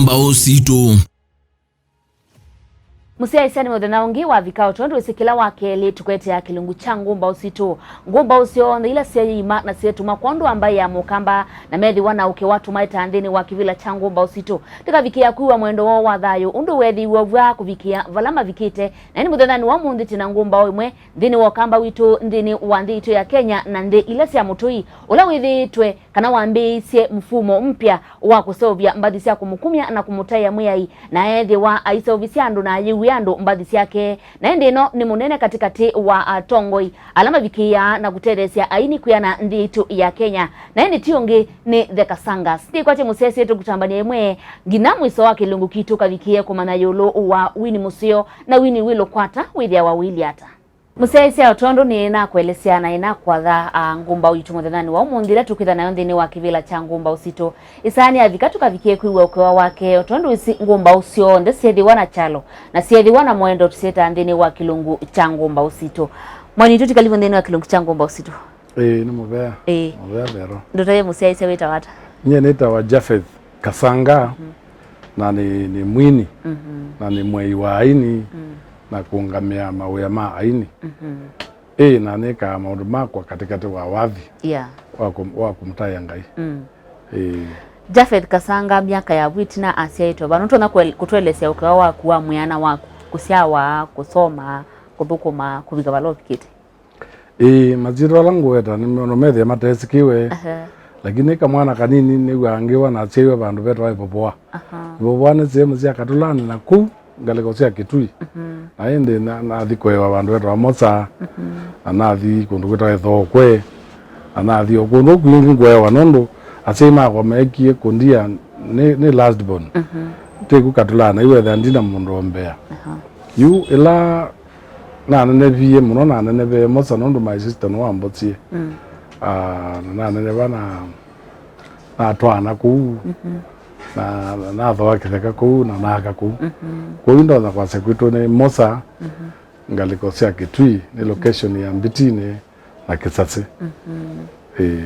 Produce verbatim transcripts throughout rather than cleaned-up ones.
Mbaũ sitũ. Mũsyaĩĩsya nĩ mũthenya ũngĩ wavika, o tondũ wĩsĩ kĩla wa kelĩ tũkwetea kĩlungu kya ngũmbaũ sitũ. Ngũmbaũ syonthe ila syeeyĩima na syeetuma kwondũ wa mbaĩ ya Mũkamba, na methĩwa na ũkĩ watũmaĩta nthĩnĩ wa kĩvĩla kya ngũmbaũ sitũ. Tũkavikĩa kwĩw'a mwendo woo wa thayũ ũndũ weethĩiwe ũvw'a kũvikĩa vala mavikĩte, na ĩndĩ mũthenyanĩ wa ũmũnthĩ twĩ na ngũmbaũ ĩmwe nthĩnĩ wa Ũkamba witũ, nthĩnĩ wa nthĩ itũ ya Kenya na nthĩ ila sya mũtũi, ũla wĩthĩĩtwe kana wambĩĩisye mfumo mpya wa kũseũvya mbathi sya kũmũkumya na kũmũtaĩa Mwĩai, na eethĩwa aiseũvisye andũ na ayĩw'ĩa andũ mbathi syake. Na ĩndĩ ĩno nĩ mũnene katĩkatĩ wa atongoi ala mavikĩĩaa na kũtetheesya aini kwĩana nthĩ itũ ya Kenya. Na ĩndĩ ti ũngĩ nĩ The Kasangas. Ndikwatye mũsyaĩĩsya tũkũtambany'a ĩmwe nginya mwiso wa kĩlungu kitũ kavikĩe kũmanya ĩũlũ wa wini mũseo na wini wĩ lũkwata wĩthĩawa ũilyĩ ata. Mũsyaĩĩsya, o tondũ nĩnakwelesya na nĩnakwatha, a, ngũmbaũ yitũ mũthenyanĩ wa ũmũnthĩ, ĩla tũkwĩtha nayo nthĩnĩ wa kĩvĩla kya ngũmbaũ sitũ. Ĩsaa nĩyavika tũkavikĩe kwĩw'a ũkĩwa wake, o tondũ ĩsi ngũmbaũ syonthe syethĩwa na kyalo na syethĩwa na mwendo tũsyĩtaa nthĩnĩ wa kĩlungu kya ngũmbaũ sitũ. Mwaini witũ, ti kalivu nthĩnĩ wa kĩlungu kya ngũmbaũ sitũ. Ĩĩ, nĩ mũvea. Ĩĩ. Mũvea Vero. Ndũtaĩe mũsyaĩĩsya wĩtawa ata? Nyie nĩtawa Japheth Kasanga, na nĩ, nĩ mwini, na nĩ mwei wa aini, na kũũngamĩa mawĩa ma aini. Ĩĩ, na nĩkaa maũndũ makwa katĩkatĩ wa wathi Yeah. wa kũm-, wa kũmũtaĩa Ngai. Mm. Ĩĩ. Japheth Kasanga, myaka yaku ĩtina asyaĩtwe va, nũtonya kũel-, kũtũelesya ũkĩwa waku wa mwĩana waku, kũsyawa, kũsoma, kũthũkũma, kũvika vala ũvikĩte? Ĩĩ, masyĩtwa ala ngũweta nĩ maũndũ methĩa matesĩkĩwe, Aha. Lakini nĩ kamwana kanini nĩw'aa ngĩwa nasyaiwe vandũ vetawa Ĩvovoa. Aha. Ĩvovoa nĩ sehemu sya Katũlanĩ na kũu ngalĩko sya Kĩtui. Mhm. Na ĩndĩ na-, nathi kũewa vandũ vetawa Mosa, Mhm. na nathi kũndũ kwĩtawa Ĩthookwe, na nathi o kũndũ kwingĩ ngũewa nũndũ asyai makwa meekie kũndia nĩ, nĩ last born. Mhm. Tĩku Katũlanĩ, iwethĩa ndina mũndũ ombea. Aha. Yu ĩla nanenevie mũno, nanenevee Mosa nũndũ my sister nĩwambosie. Mm. Ah, na naneneva na natwaana kũu, Mhm. na, na nathoa kĩtheka kũu, na naaka kũu. Mhm. Kwoou ndonya kwasya kwitũ nĩ Mosa, Mhm. ngalĩko sya Kĩtui, nĩ location ya Mbitinĩ na Kĩsasĩ. Mhm. Ĩĩ.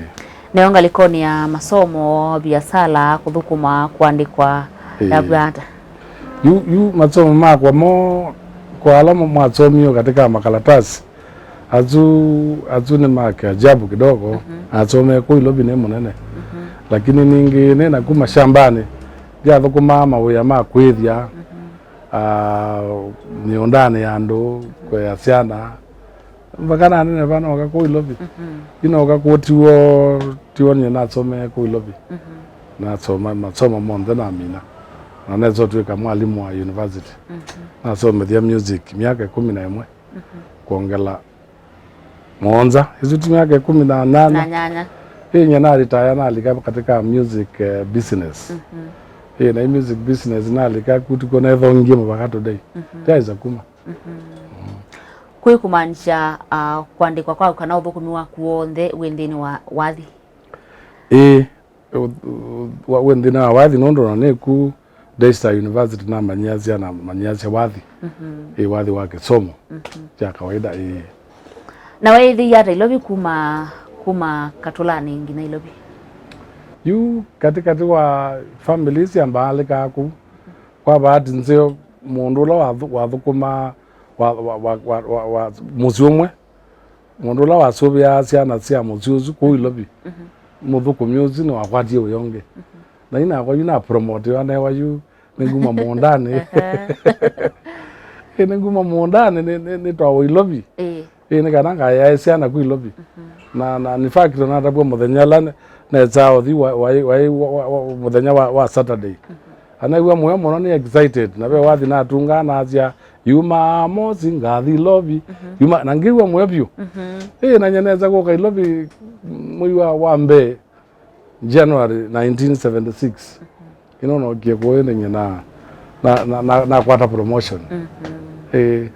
Nayo ngalĩkonĩ ya masomo, viasala, kũthũkũma, kũandĩkwa, Ĩĩ. yavw'a ata? Yu, yu masomo makwa mo kwa ala mo-, mwasomie katika makalatasi, asu, asu nĩ ma kiajabu kidogo, Mhm. nasomee kũu Ilovi nĩ mũnene. Mhm. Lakini ningĩ nĩ na kuma shambani, ndyathũkũmaa mawĩa ma kwĩthya, Mhm. ah, mĩũndanĩ ya andũ, kũea syana, Mpaka naneneva nooka kũu Ilovi. Mhm. Yu nooka kũu tiw'o, tiw'o nyie nasomee kũu Ilovi. Mhm. Nasoma masomo monthe namina. Na nesa ũtw'ĩka mwalimũ wa university. Mhm. Nasomethya music myaka ĩkũmi na ĩmwe. Mhm. Kwongela mũonza. Ĩsu ti myaka ĩkũmi na nyanya. Na nyanya. Ĩ nyie nalitaya nalika katika music, eh, business. Mhm. Ĩ na music business nalika kũu tiko nethongie mũvaka today. Mhm. Ndyaĩsa kuma. Mhm. Kwĩ kũmaanisya, ah, kũandĩkwa kwaku kana ũthũkũmi waku w'onthe wĩ nthĩnĩ wa wathi? Ĩĩ, ũ-, ũ-, wa-, wĩ nthĩnĩ wa wathi nũndũ na nĩku Daystar University namanyĩasya, namanyĩasya wathi. Mhm. Ĩĩ, wathi wa kĩsomo Mhm. kya kawaida, ĩĩ. Na weethĩie ata Ilovi kuma, kuma Katũlanĩ nginya Ilovi? Yu katĩkatĩ wa family syambaalĩkaa kũu. Kwa bahati nzeo, mũndũ ũla wathu-, wathũkũmaa wa, wa, wa, wa, wa, wa mũsyĩ ũmwe, mũndũ ũla wasũvĩaa syana sya mũsyĩ ũsu kũu Ilovi, Mhm. mũthũkũmi ũsu nĩwakwatie wĩa ũngĩ. Mhm. Na inakwa yu napromotiwa newa yu nĩnguma mũũndanĩ. Ehe. Ĩ, nĩnguma mũũndanĩ, nĩ, nĩ, nĩtwawa Ilovi. Ĩĩ. Ĩĩ, nĩ kana ngayae syana ku Ilovi. Mhm. Na, na in fact, natavw'a mũthenya ũla ne-, nesaa ũthi wa, wa, wa, wa, wa, mũthenya wa, wa Saturday. Mhm. Anaiw'a mũyo mũno, nĩ excited. Na ve wathi natungaa nasya, "Yuma Amosi, ngathi Ilovi." Mhm. Yuma, na ngĩw'a mũyo vyũ. Mhm. Ĩĩ, na nye nesa kũka Ilovi mwei wa, wa mbee. January nineteen seventy-six. Ĩno nookie kũũ nĩ nyie na, na, na, na, nakwata promotion. Mhm. Ĩĩ.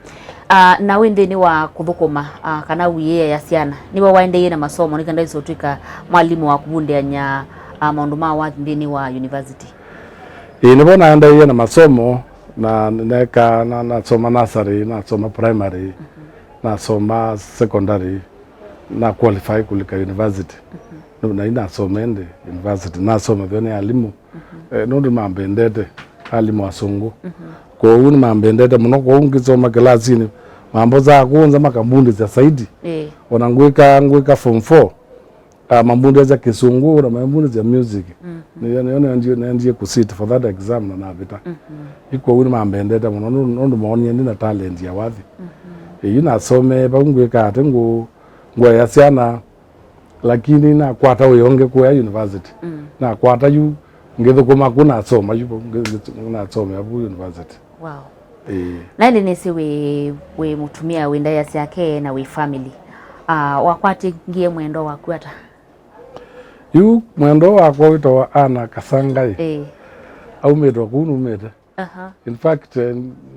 Ah, na wĩ nthĩnĩ wa kũthũkũma, ah, kana ũiĩĩa syana, nĩwe waendeeie na masomo nĩ kenda ũtw'ĩka mwalimũ wa kũvundĩany'a, ah, maũndũ ma wathi nthĩnĩ wa university? Ĩĩ, nĩvo naendeeie na masomo, na neka, na, nasoma nursery, nasoma primary, Mhm. nasoma secondary, na qualify kũlika university. Mhm. Nũ-, na inasoma ĩndĩ university, nasomethw'a nĩ alimũ. Mhm. Eh, nũndũ mambendete. alimũ asũngũ. Mhm. Kwoou nĩmambendete mũno, kwoou ngĩsoma kĩlasinĩ, mambosaa kũũ nza makambundĩsya saidi. Ĩĩ. Ona ngwĩka, ngwĩka form four, ah, mambundĩsya kĩsũngũ na mambundĩsya music. Mhm. Nĩyo, nĩyo nendie, nendie kũsit for that exam na navĩta. Mhm. Ĩ kwoou nĩmambendete mũno nũ-, nũndũ moonie ndina talent ya wathi. Mhm. Ĩ, yu nasomee vau ngwĩka atĩ ngũ-, ngũea syana, lakini nakwata wĩa ũngĩ kũya university. Mm. Nakwata yu, ngĩthũkũma ku nasoma yu, ngĩ-, ngĩ-, nasomea vu university. Wow. Ĩĩ. Na ĩndĩ nĩsĩ wĩ, wĩ mũtumĩa wĩ ndaĩa syake na wĩ family. Ah, wakwatingie mwendwa waku ata? Yu mwendwa wakwa wĩtawa Anna Kasangai. Ĩĩ. Aumĩtwe kũu numĩte. Aha. In fact, eh,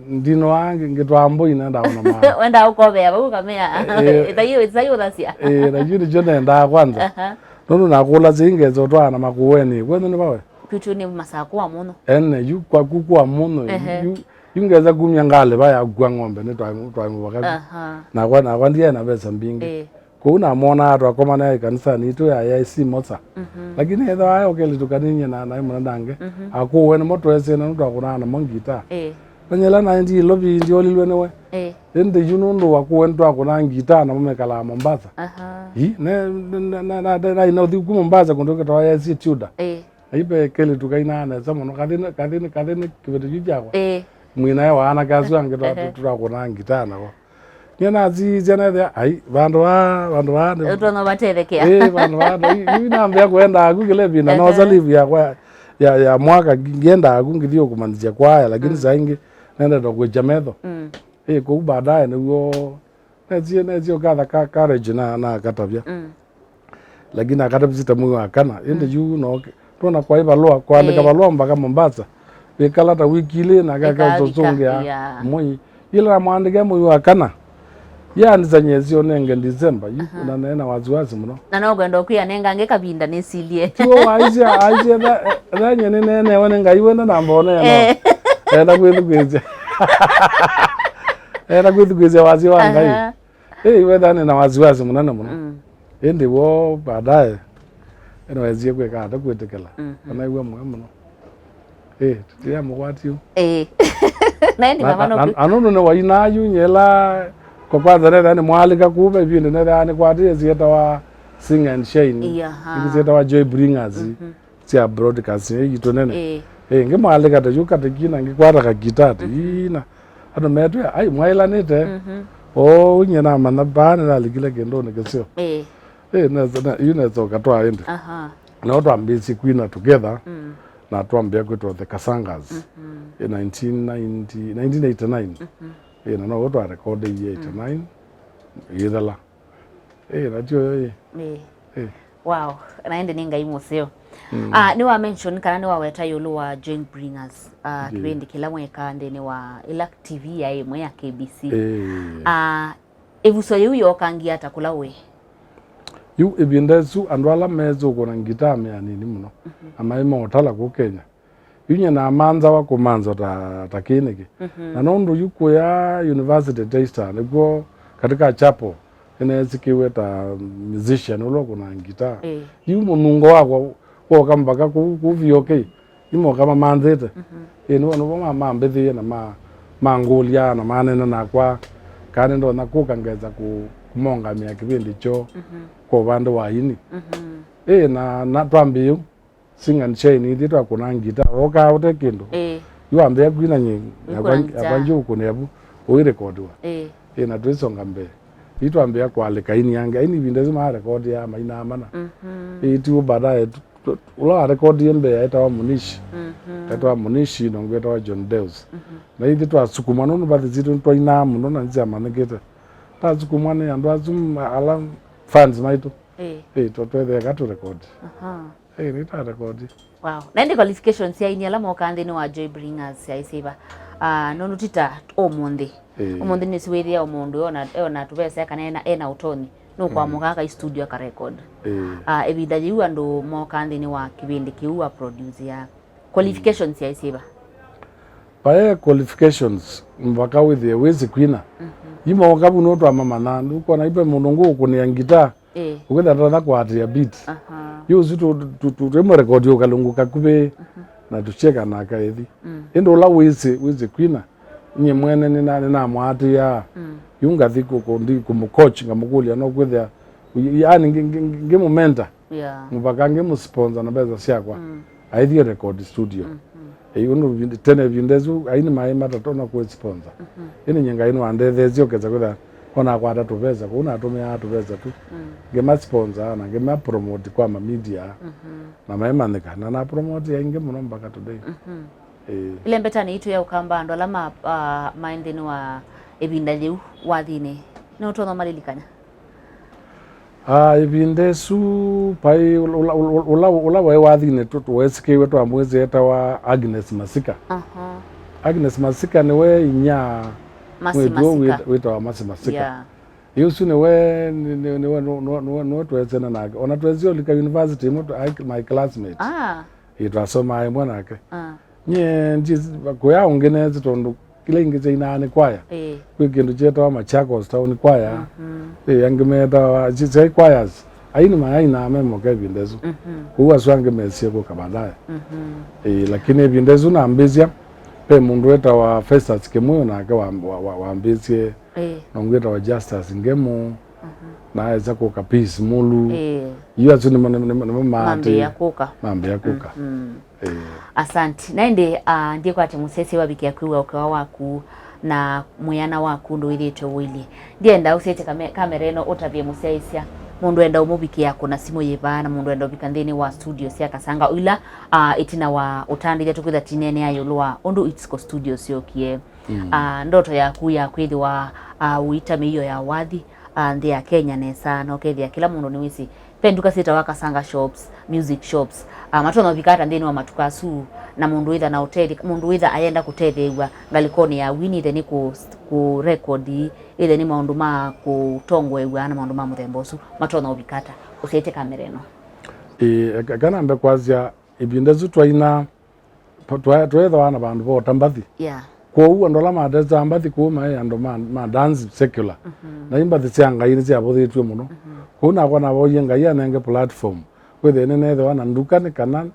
ndinoa ngĩ-, ngĩtwaa mbũi nenda ona maa. Wendaa ũkovea vau kamea. Eh, eh. Ĩtai, ĩtai ũthasya. Eh, na yu nĩkyo nendaa kwanza. Aha. Nũndũ nakũlasya ingeza ũtwaa na makũweni. Kwenu nĩ vawe? Kwitũ nĩ Masakũ wa mũno. Ene, yu kwaku kwa mũno. Ehe. Yu, yu ngeza kumya ngalĩ va ya kua ng'ombe nĩ twaĩ, twaĩ mũvaka. Aha. Nakwa, nakwa ndiaĩ na mbesa mbingĩ. Eh. Kwoou namwonaa twakomanae ĩkanisanĩ yitũ ya A I C Mosa. Mhm. Lakini ethĩwa aĩ o kelĩtu kanini na naĩ mũnene nange, mhm, akũũwe nĩmo tweesene nũndũ twakũnaa namo ngitaa. Ĩĩ. Menya ĩla naendie Ilovi, ndyolilwe nĩwe. Ĩĩ. Ĩndĩ yu nũndũ wakũũwe nĩtwakũnaa ngitaa namo mekalaa Mombasa. Aha. Ĩ, ne, ne, ne, ne, ne, naĩ na ũthiũ ku Mombasa kũndũ kĩtawa A I C Tudor. Ĩĩ. Ai ve kelĩtu kainaa nesa mũno, kathĩnĩ, kathĩnĩ, kathĩnĩ kĩveti kyu kyakwa. Ĩĩ. Mwĩ nae wa anake asu angĩ twa-, ehe, tũrakũnaa ngitaa nako. Nyie nasisya nethĩa, ai, vandũ vaa, vandũ vaa nĩ-, ũtonya ũvatethekea. Ĩĩ, vandũ vaa nĩ-, yu, yu nambĩa kũendaa ku kĩla ĩvinda, ehe, nosa leave yakwa ya, ya, ya mwaka, ngi-, ngiendaa ku ngĩthi ũkũmanyĩsya kwaya, lakini, mm, saa ingĩ nendete kwĩkya metho. Mm. Ĩĩ, kũu baadaye nĩw'o nesie, nesie ũkatha ka courage na, na akatavya. Mm. Lakini akatavya sita mwei wa kana, ĩndĩ, mm, yu no ke-, ndona kwaĩ valũa, kwandĩka, ĩĩ, valũa mpaka Mombasa. Wĩkala ta wiki ilĩ na kaka ĩkavika, ũsũngĩa, yeah, mwei. Ila namwandĩkĩa mwei wa kana, yaandĩsanyie sio nenge December, yu, aha, na nena wasiwasi mũno. Na no kwenda ũkwĩanenga angĩ kavinda nĩsilie. Tiwo waisya, aisye tha-, thanye nĩneenewe nĩ Ngai wenda na mbone no. Eh. Enda kwĩthukĩĩsya. Enda kwĩthukĩĩsya wasya wa Ngai. Aha. Ĩĩ, wethaa nĩ na wasiwasi mũnene mũno. Mm. Ĩndĩ woo baadaye, nĩwesie kwĩka ata kwĩtĩkĩla. Mhm. Anaĩw'a mũyo mũno. Ĩĩ, tĩamũkwati ũ. Ĩĩ. Na ĩndĩ na, mama na, no na, na nũndũ nĩwainaa yu nyela, kwa kwanza nethaa nĩmwalĩka kũu, ve ĩvinda nethaa nĩkwatĩe syĩtawa Sing and Shine. Ĩĩ, aha. Ingĩ syĩtawa Joy Bringers. Mhm. Sya broadcast yitũ nene. Ĩĩ. Ĩĩ, ngĩmwalĩka ta yu katĩkina, ngĩkwata kagitaa ta, mhm, ina. Andũ metwĩa, ai, mwaĩlanĩte. Mhm. Oo, nyie namanya vaa nĩnalikile kĩndũnĩ kĩseo. Ĩĩ. Ĩĩ, nesa, na, yu nesoka twa ĩndĩ. Aha. Nao twambĩĩsye kwina together, mm, na twambĩa kwĩtwa The Kasangas. Mhm. Ĩ nineteen ninety, nineteen eighty-nine. Mhm. Ĩĩ, na no twarekodie eighty-nine, mm, ĩthela. Ĩĩ, na tyo yo, ĩĩ. Ĩĩ. Ĩĩ. Wow, na ĩndĩ nĩ Ngai mũseo. Mm. Ah, nĩwa mention kana nĩwaweta ĩũlũ wa Joy Bringers, ah, ĩĩ, kĩvĩndĩ kĩla mwekaa nthĩnĩ wa ĩla T V ya ĩmwe ya K B C. Ĩĩ. Ah, ĩvuso yĩu yookangie ata kũla ũĩ? Yu ĩvinda ĩsu andũ ala meĩsĩ ũkũna ngitaa me anini mũno, mhm, na maĩ maũtala kũu Kenya. Yu nyie namanthawa kũmanthwa ta, ta kĩnĩkĩ. Mhm. Na nũndũ yu kũya university Daystar, nĩkw'o katika chapel, nĩneesĩkĩwe ta musician ũla ũkũnaa ngitaa. Ĩĩ. Yu mũnungo wakwa woka mpaka kũu, kũu V O K, yu moka mamanthĩte. Mhm. Ĩĩ, nĩvo, nĩvo ma-, mambĩthĩie na ma-, mangũlya na maneena nakwa, kana nĩndonya kũka ngesa kũ-, kũmongamĩa kĩvĩndĩ kyoo, mhm, kwa ũvandĩ wa aini. Mhm. Ĩĩ, na, na twambĩĩe ũu. Sing and Shine, ithyĩ twakũnaa ngitaa, wokaa ũte kĩndũ. Ĩĩ. Yu wambĩa kwina nyie, yakwa, yakwa ngitaa. Ngyũkũnĩa vu, ũirekodiwa. Ĩĩ. Ĩĩ, na twĩsonga mbee. Yu twambĩa kũalĩka aini angĩ, aini ĩvinda ĩsu maarekodiaa mainaa mana. Mhm. Ĩĩ, tiwo baadaye, tu-, tu-, ũla warekodie mbee etawa Munishi. Mhm. Etawa Munishi, na ũngĩ etawa John Deus. Mhm. Na ithyĩ twasukuma, nũndũ mbathi sitũ nĩtwainaa mũno na nĩsyamanyĩkĩte. Twasukumwa nĩ andũ asu ma-, ala fans maitũ. Ĩĩ. Ĩĩ, twa-, twetheka tũrekodi. Aha. Ĩĩ, nĩtarekodi. Wow. Na ĩndĩ qualifications ya aini ala mokaa nthĩnĩ wa Joy Bringers ya Isaiva? Ah, nũndũ ti ta ũmũnthĩ. Ĩĩ. Ũmũnthĩ nĩsĩ wĩthĩa o mũndũ eona, eona tũvesa kana ena, ena ũtonyi. Nũkwamũka, mm, aka studio akarecord. Ĩĩ. Ah, ĩvinda yĩu andũ mokaa nthĩnĩ wa kĩvĩndĩ kĩu wa produce ya qualifications ya Isaiva? Vae qualifications, mũvaka wĩthĩe wĩsĩ kwina. Mhm. Imoka vu nũtwamamana, nũkwona ipe mũndũ ngũkũnĩa ngitaa, ĩĩ, ũkwĩthĩa ndatha kũatĩĩa beat. Aha. Yu ũsu tu, tu, tu, twĩmũrekodi ũkalũngũ kakuvĩ. Mhm. na tũkyeka nake aithi. Mm. Ĩndĩ ũla wĩsĩ, wĩsĩ kwina, nyie mwene nĩna-, nĩnamwaatĩĩaa. Mm. Yu ngathi kũ-, kũ-, ndi kũmũcoach, ngamũkũlya no kwĩthĩa, yani ngĩ-, ngĩ-, ngĩ-, ngĩmũmenta. Yeah. Mũvaka ngĩmũsponsor na mbesa syakwa. Mm. Aithie record studio. Mm, mm. Ĩĩ, ũndũ vindi-, tene ĩvinda ĩsu, aini maĩ matatona kwĩ sponsor. Mm-hmm. Ĩndĩ nyie Ngai nĩwandetheeisye ũkesa kwĩthĩa onakwata tũvesa, kũu natũmĩaa tũvesa tu. Mm. Ngĩma sponsor na ngĩma promote kwa ma media. Mm-hmm. Na maimanyĩka. Na na promote aingĩ mũno mpaka today. Mm-hmm. Ĩĩ. Ĩlembetanĩ yitũ ya Ũkamba, andũ ala ma-, ah, maĩ nthĩnĩ wa ĩvinda yĩu wathinĩ, nĩũtonya ũmalilikany'a? Ah, ĩvinda ĩsu, vai ũla, ũla, ũla, ũla, ũla waĩ wathinĩ tũ-, weesĩkĩiwe twamwĩsĩ etawa Agnes Masika. Aha. Agnes Masika nĩwe inyia Mercy mwĩĩtu ũũ Masika. Wĩt-, wĩtawa Mercy Masika. Yeah. Yu ũsu nĩwe, nĩ-, nĩ-, nĩwe, nĩwe, nĩwe, nĩwe tweesene nake. Ona twesie ũlika university ĩmwe, twa-, aĩ my classmate. Ah. Ĩĩ, twasomaa ĩmwe nake. Ah. Nyie ndi-, kũya ũngĩ neesĩ tondũ kĩla ingĩ kyainaa nĩ kwaya. Ĩĩ. Kwĩ kĩndũ kyetawa Machakos Town Choir. Mhm. Ĩĩ, angĩ metawa, sya-, syaĩ choirs. Aini mayainaa me moka ĩvinda ĩsu. Mhm. Kũu asu angĩ mesie kũka baadaye. Mhm. Ĩĩ, lakini ĩvinda ĩsu nambĩsya, ve mũndũ wetawa Festus Kĩmũyũ nake wa-, wa-, wa-, wambĩsye. Ĩĩ. Na ũngĩ wetawa Justus Ngemu. Mhm. Na aesa kũka Peace Mulu. Ĩĩ. Yu asu nĩmo, nĩmo, nĩmo, nĩmo maatĩĩe. Mambĩĩa kũka. Mambĩĩa kũka. Mhm. Ĩĩ. Asanti. Na ĩndĩ, ah, ndikwate mũsyaĩĩsya wavikĩa kwĩw'a ũkewa waku na mwĩana waku ũndũ wĩthĩĩtwe ũilyĩ. Ndienda ũsyaĩtye kame-, kamera ĩno ũtavye mũsyaĩĩsya, mũndũ enda ũmũvikĩa kũna simũ yĩva, na mũndũ enda ũvika nthĩnĩ wa studio sya Kasanga, ila, ah, ĩtina wa ũtandĩthya tũkwĩtha tineenea ĩũlũ wa ũndũ Itsco Studio syookie. Mm. Ah, ndoto yaku ya kwĩthĩwa, ah, ũita mĩio ya wathi, ah, nthĩ ya Kenya nesa, na ũkethĩa kĩla mũndũ nĩwĩsĩ ve nduka syĩtawa Kasanga Shops, Music Shops. Ah, matonya ũvika ata nthĩnĩ wa matuka asu, na mũndũ wĩtha na ũtethĩ-, mũndũ wĩtha ayenda kũtetheew'a ngalĩkonĩ ya wini, ĩthe nĩ kũ-, kũrekodi, ĩthe nĩ maũndũ ma kũtongoew'a na maũndũ ma mũthemba ũsu, matonya ũvika ata? Ũsyaĩtye kamera ĩno. Ĩĩ, eka, eka nambe kwasya, ĩvinda ĩsu twaina, twa-, twaethawa na vandũ voota mbathi. Yeah. Kwoou andũ ala matesaa mbathi kũu maĩ andũ ma, ma dance secular. Mhm. Na imbathi sya Ngai nĩsyavũthĩtw'e mũno. Mhm. Kwoou nakwa navoyie Ngai anenge platform. Kwĩthĩe nĩneethĩwa na nduka nĩ kana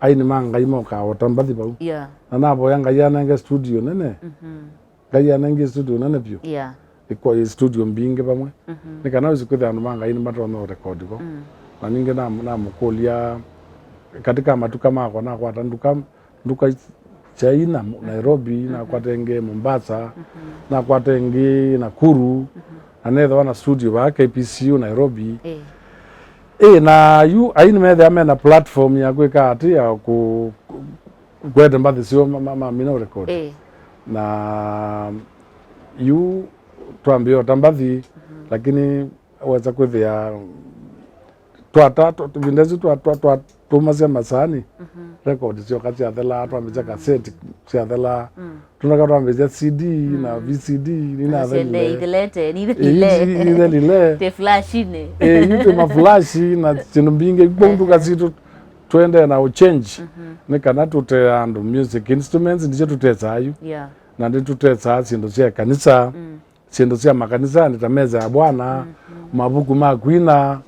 aini ma Ngai mokaa ota mbathi vau. Yeah. Na navoya Ngai anenge studio nene. Mhm. Ngai anengie studio nene vyũ. Yeah. Ĩkwa-, ĩ studio mbingĩ vamwe. Mhm. Nĩ kana wĩsĩ kwĩthĩa andũ ma Ngai nĩmatonya ũrekodi vo. Mm. Na ningĩ nam-, namũkũlya, katika matuka makwa nakwata nduka, nduka syaina Nairobi, mhm, nakwata ĩngĩ Mombasa, mhm, nakwata ĩngĩ Nakuru, mhm, na nethĩwa na studio vaa K P C U Nairobi. Ĩĩ. Ĩĩ, na yu aini methĩa mena platform ya kwĩka atĩ ya kũ-, kwete mbathi syoo ma-, ma-, mamina ũrekodi. Ĩĩ. Na yu twambĩĩa ota mbathi, mhm, lakini wesa kwĩthĩa twata, twa-, ĩvinda ĩsu twa-, twa-, twatũmasya masaani, mhm, rekodi syoka syathelaa, twambĩsya, mm, kaseti syathelaa, mm, tũnoka twambĩsya C D na, mm, V C D, nĩnathelile. Ithelete, nithelile. Ĩĩ, ithelile. Twĩ flashinĩ. Ĩĩ, yu twĩ maflashi na syĩndũ mbingĩ. Kwou nduka sitũ tũendee na ũchange, mhm, nĩ kana tũtee andũ music instruments, nĩsyo tũtesaa yu. Yeah. Na nĩtũtesaa syĩndũ sya ĩkanisa, mm, syĩndũ sya makanisanĩ ta mesa ya Bwana, mhm, mavuku ma kwina,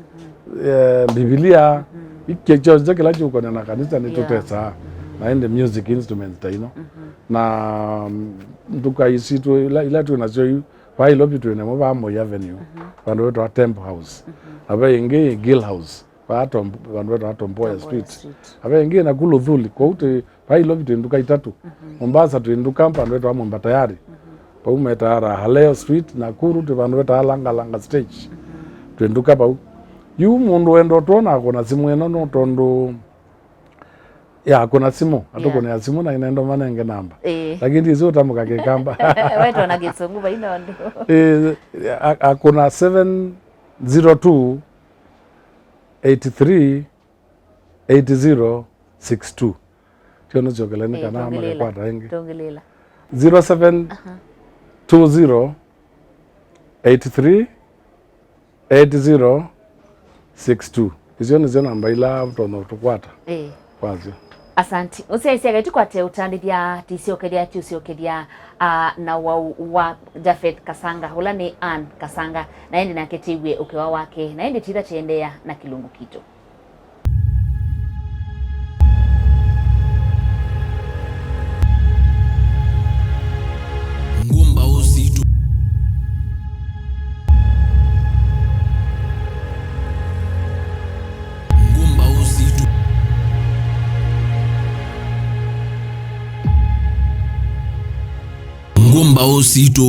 mhm, eh, Mbivilia, mhm, ikĩ kyonse kĩla kĩũkonea na kanisa nĩtũtesaa. Yeah. Mhm. Na ĩndĩ music instruments ta ino. Mhm. Na, mm, nduka isu ila, ila twĩ nasyo yu, vaa Nairobi twĩ namo vaa Moi Avenue, mhm, vandũ vetawa Temple House. Mhm. Na ve ĩngĩ Gill House. Vaa Tom-, vandũ vetawa Tom Mboya Street. Tom Mboya Street. Ave ĩngĩ naku Luthuli, kũu twĩ, vaa Nairobi twĩ nduka itatũ. Mhm. Mombasa twĩ nduka vandũ vetawa Mwemba Tayari. Mhm. Vau metaa Raha Leo Street, Nakuru twĩ vandũ vetawa Langa Langa Stage. Mhm. Twĩ nduka vau. Yu mũndũ wenda ũtwona akũna simũ ĩno no tondũ ya kũna simũ, yeah, atũkũnĩa simũ na inendo manenge namba. Ĩĩ. Lakini ndiĩsĩ ũtamũka Kĩkamba. Wetwa na Kĩsũngũ vaina ũndũ. Ĩĩ, a-, akũna seven zero two, eight three, eight zero six two. Tio nĩsyokele nĩ, eh, kana tũngĩlĩla, makekwata ĩngĩ. Tũngĩlĩla. Zero seven two zero eight three eight zero six two. Icio nĩsyo namba ila ũtonya ũtũkwata, eh, kwasyo. Asanti. Mũsyaĩĩsya, tũkwate ũtandĩthya, tĩsyokethya, tĩũsyokethya, ah, na wau wa Japheth Kasanga, ũla nĩ Ann Kasanga, na ĩndĩ nake tĩw'e ũkewa wake, na ĩndĩ titha tĩendeea na kĩlungu kitũ. mbaũ sitũ.